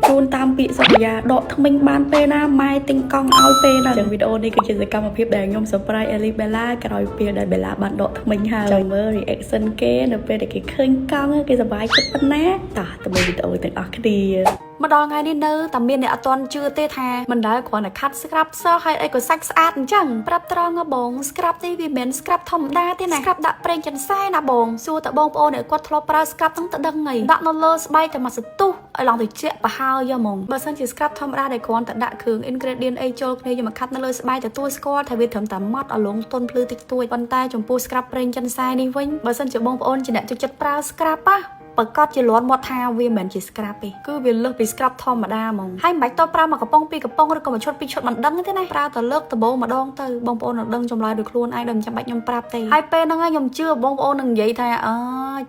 ជូនតាមពាក្យសន្យាដកថ្មិញបានពេលណាម៉ែទិញកង់ឲ្យពេលហ្នឹងចឹងវីដេអូនេះគឺជាសកម្មភាពដែលខ្ញុំ surprise Ellie Bella ក្រោយពេលដែល Bella បានដកថ្មិញហើយចង់មើល reaction គេនៅពេលដែលគេឃើញកង់គេសប្បាយចិត្តប៉ុណ្ណាតោះទៅមើលវីដេអូទាំងអស់គ្នាមកដល់ថ្ងៃនេះនៅតែមានអ្នកអត់ទាន់ជឿទេថាមិនដែលគ្រាន់តែខាត់ scrub សោះហើយអីក៏សាច់ស្អាតអញ្ចឹងប្រាប់ត្រង់ហ៎បង scrub នេះវាមិនមែន scrub ធម្មតាទេណា scrub ដាក់ប្រេងចិនសែណាបងសួរតើបងប្អូនអ្នកគាត់ធ្លាប់ប្រើ scrub ហ្នឹងទៅដឹងហីដាក់នៅលើស្បែកតែមួយសន្ទុះឲ្យឡើងទៅជាក់ប្រហើយហ្មងបើសិនជា scrub ធម្មតាដែលគ្រាន់តែដាក់គ្រឿង ingredient អីចូលគ្នាយកមកខាត់នៅលើស្បែកទទួលស្គាល់ថាវាត្រឹមតែម៉ត់ឲ្យលងទន់ភ្លឺតិចតួចប៉ុន្តែចំពោះ scrub ប្រេងចិនសែនេះវិញបើសិនជាបងប្អូនជាអ្នកចូលចិត្តប្រើ scrub ណាប្រកាសជាលាន់មាត់ថាវាមិនមែនជា scrub ទេគឺវាលើសពី scrub ធម្មតាហ្មងហើយមិនបាច់តប្រើមួយកំប៉ុងពីរកំប៉ុងឬក៏មួយឈុតពីរឈុតមិនដឹងទេណាប្រើតែលើកដំបូងម្ដងទៅបងប្អូននឹងដឹងចម្លើយដោយខ្លួនឯងដោយមិនចាំបាច់ខ្ញុំប្រាប់ទេហើយពេលហ្នឹងឯងខ្ញុំជឿបងប្អូននឹងនិយាយថាអើ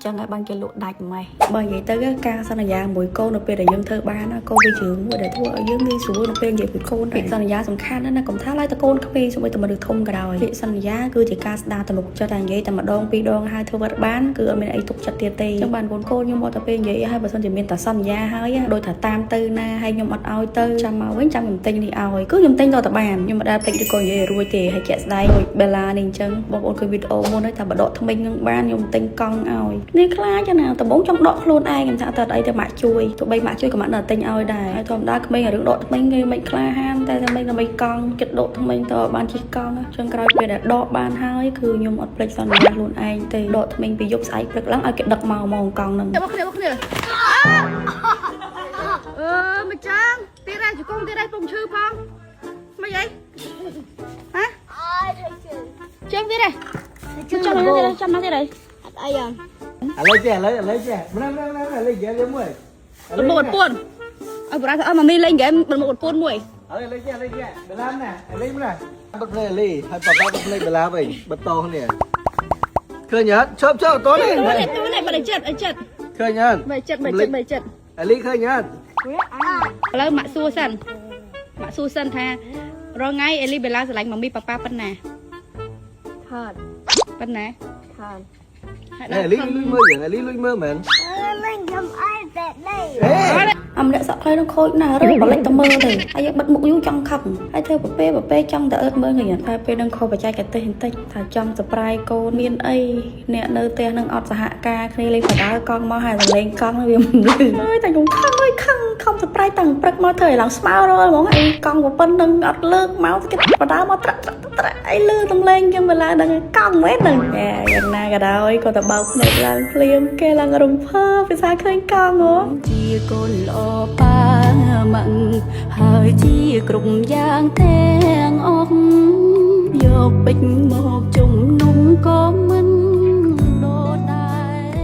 ចឹងហើយបានគេលក់ដាច់ម៉េះបើនិយាយទៅការសន្យាមួយកូននៅពេលដែលយើងធ្វើបានណាកូនវាជាមួយដែលធ្វើឲ្យយើងងាយស្រួលនៅពេលនិយាយពីកូនពាក្យសន្យាសំខាន់ណាស់ណាកុំថាឡើយតកូនក្មេងសូម្បីតែមនុស្សធំក៏ដោយពាក្យសន្យាគឺជាការស្ដារទំនុកចិត្តតែនិយាយតែម្ដងពីរដងហើយធ្វើអត់បានគឺអត់មានអីទុកចិត្តទៀតទេចឹងបានកូនកូនខ្ញុំមកតែពេលនិយាយហើយបើសិនជាមានតែសន្យាហើយដូចថាតាមទៅណាហើយខ្ញុំអត់ឲ្យទៅចាំមកវិញចាំខ្ញុំទិញនេះឲ្យគឺខ្ញុំទិញតតែបានខ្ញុំមិនដែលភ្លេចឬក៏និយាយឲ្យរួចទេហើយជាក់ស្ដែងដូចបេឡានេះអញ្ចឹងបងប្អូនឃើញវីដេអូមុនហើយថាបើដកថ្មិញនឹងបានខ្ញុំទិញកង់ឲ្យនេះខ្លាចណាដំបូងចង់ដកខ្លួនឯងខ្ញុំថាអត់អីទៅម៉ាក់ជួយទោះបីម៉ាក់ជួយក៏ម៉ាក់នៅតែទិញឲ្យដែរហើយធម្មតាក្មេងរឿងដកថ្មិញគេមិនក្លាហានតែតែមិនដើម្បីកង់ចិត្តដកថ្មិញតបានជិះកង់អញ្ចឹងក្រោយពេលដែលដកបានហើយគឺខ្ញុំអត់ភ្លេចសន្យាខ្លួនឯងទេដកថ្មិញពីយប់ស្អែកព្រឹកឡើងឲ្យគេដឹកមកហ្មងកង់ហ្នឹង មកគ្នាមកគ្នាអឺមកចឹងទៀតហើយជង្គង់ទៀតហើយពងឈឺផងមិនអីហ៎ អើយធ្វើជើង ជើងទៀតហើយចាំណាទៀតហើយចាំណាទៀតហើយ អត់អីអង ឥឡូវចេះឥឡូវឥឡូវចេះម្នាក់ម្នាក់ម្នាក់លេងហ្គេមមួយ លមុខអត់ពួនឲ្យបរាថាអត់មកមីលេងហ្គេមលមុខអត់ពួនមួយ ឥឡូវលេងចេះលេងចេះបឡាមណាលេងណាបិទភ្នែកលីហើយប៉ាប៉ាបិទភ្នែកបឡាវិញបិទតគ្នាឃើញអត់ឈប់ឈប់តនេះ នេះទូនេះបើចិត្តអីចិត្ត ឃើញអត់ បើចិត្តបើចិត្តបើចិត្ត អលីឃើញអត់ ឥឡូវម៉ាក់សួរសិនម៉ាក់សួរសិនថារងថ្ងៃអេលីបេឡាស្រឡាញ់ម៉ាមីប៉ាប៉ាប៉ុណ្ណា ខាត់ ប៉ុណ្ណា ខាត់ ហើយ អលីលុយមើលយ៉ាងអលីលុយមើលមែន អឺមិនខ្ញុំអីតែដេ អេ អាម្នាក់សក់ខ្លីនោះខូចណាស់រើបលិចតែមើលទៅហើយយើងបិទមុខយូរចង់ខឹងហើយធ្វើប្រពេប្រពេចង់តែអើតមើលឃើញតែពេលនឹងខុសបច្ចេកទេសបន្តិចថាចង់ surprise កូនមានអីអ្នកនៅផ្ទះនឹងអត់សហការគ្នាលេងបដើកង់មកហើយតែលេងកង់វាមិនលឺហើយតែខ្ញុំខឹងហើយខឹងខំ surprise តាំងព្រឹកមកធ្វើឲ្យឡើងស្មើរលហ្មងអីកង់ប៉ុណ្្នឹងអត់លើកមកគេបដើមកត្រាក់ត្រាក់ត្រាក់អីលឺតំលេងចឹងបឡាដឹងកង់មែនហ្នឹងយ៉ាងណាក៏ដោយក៏តែបោកភ្នែកឡើងភ្លាមគេឡើងរំភើបភាសាឃើញកង់ហ៎ ជាកូនល្អប៉ាម៉ាក់ហើយជាគ្រប់យ៉ាងទាំងអស់យកពេជ្រមកជំនុំក៏មិនដូរដែរ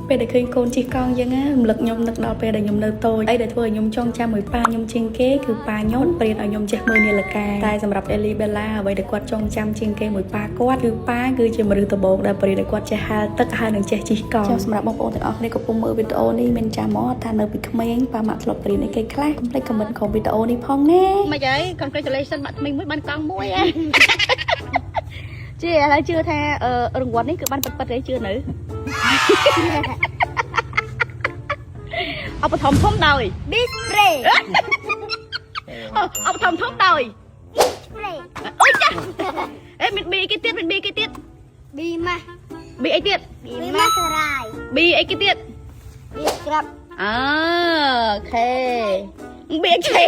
ពេលដែលឃើញកូនជិះកង់យ៉ាងណារំលឹកខ្ញុំនឹកដល់ពេលដែលខ្ញុំនៅតូចអីដែលធ្វើឲ្យខ្ញុំចងចាំមួយប៉ាខ្ញុំជាងគេគឺប៉ាខ្ញុំព្រៀនឲ្យខ្ញុំចេះមើលនាឡិកាតែសម្រាប់អេលីបេឡាអ្វីដែលគាត់ចងចាំជាងគេមួយប៉ាគាត់គឺប៉ាគឺជាមនុស្សដំបូងដែលព្រៀនឲ្យគាត់ចេះហែលទឹកហើយនឹងចេះជិះកង់ចុះសម្រាប់បងប្អូនទាំងអស់គ្នាកំពុងមើលវីដេអូនេះមានចាំមកថានៅពីក្មេងប៉ាម៉ាក់ធ្លាប់ព្រៀនអីគេខ្លះកុំភ្លេច comment ក្រោមវីដេអូនេះផងណា មិនអី congratulation បាក់ថ្មីមួយបានកង់មួយហ៎ជឿឥឡូវជឿថារង្វាន់នេះគឺបានពិតពិតទេជឿនៅ អបធម្មធំដោយ display អបធម្មធំដោយ display អូយចាអេមាន B គេទៀតមាន B គេទៀត ប៊ីម៉ា B អីទៀត ប៊ីម៉ាសរាយ B អីគេទៀត ប៊ីក្រាប់ អើ OK B ឆេ